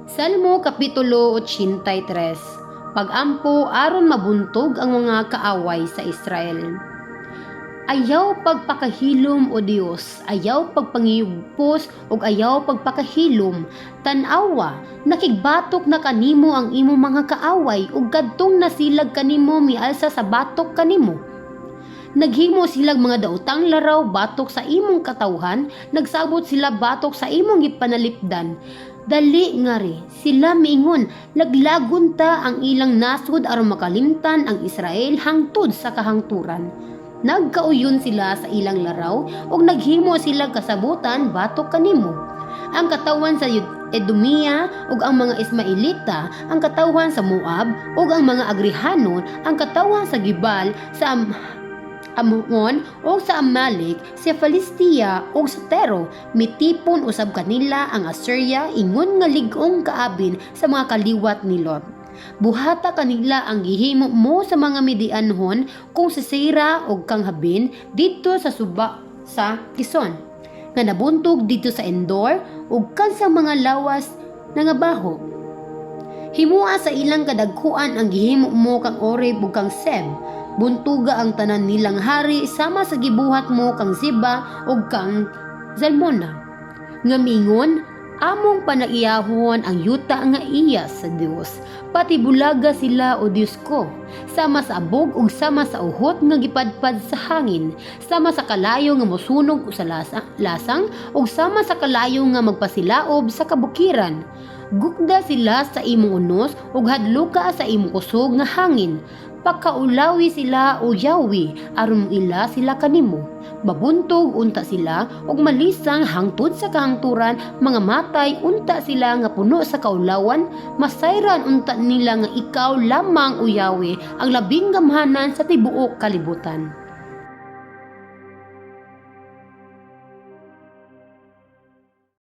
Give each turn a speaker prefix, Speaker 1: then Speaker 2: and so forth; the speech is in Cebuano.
Speaker 1: Salmo Kapitulo 83. Pag-ampo aron mabuntog ang mga kaaway sa Israel. Ayaw pagpakahilom, O Dios, ayaw pagpangiyugpos ug ayaw pagpakahilom. Tan-awa, nakigbatok na kanimo ang imong mga kaaway ug kadtong nasilag kanimo mialsa sa batok kanimo. Naghimo silag mga daotang laraw batok sa imong katawhan, nagsabot sila batok sa imong gipanalipdan. Dali ngari, sila miingon, "Laglagon ta ang ilang nasod aron makalimtan ang Israel hangtod sa kahangturan." Nagkauyon sila sa ilang laraw ug naghimo sila kasabutan batok kanimo. Ang katawhan sa Edomia ug ang mga Ismaelita, ang katawhan sa Moab ug ang mga Agrihanon, ang katawhan sa Gibal, sa Ammon ug sa Amalek, sa Filistia ug sa Tero, mitipon usab kanila ang Assyria ingon nga lig-ong kaabin sa mga kaliwat ni Lot. Buhata kanila ang gihimo mo sa mga Midianhon kang Sisera ug kang Habin didto sa suba sa Kison, nga nabuntog didto sa Endor ug kan sa mga lawas nangabaho. Himua sa ilang kadagkuan ang gihimo mo kang Oreb ug kang Seb. Buntuga ang tanan nilang hari sama sa gibuhat mo kang Zeba ug kang Zalmona, nga miingon, "Among panaiyahon ang yuta nga iya sa Dios." Patibulaga sila, O Dios ko, sama sa abog ug sama sa uhot nga gipadpad sa hangin, sama sa kalayo nga mosunog sa lasang ug sama sa kalayo nga magpasilaob sa kabukiran. Gukda sila sa imong unos ug hadluka sa imong kusog nga hangin. Pakaulawi sila, O Yahweh, aron ila sila kanimo. Mabuntog unta sila ug malisang hangtod sa kahangturan, mga matay unta sila nga puno sa kaulawan, masayran unta nila nga ikaw lamang, O Yahweh, ang labing gamhanan sa tibuok kalibutan.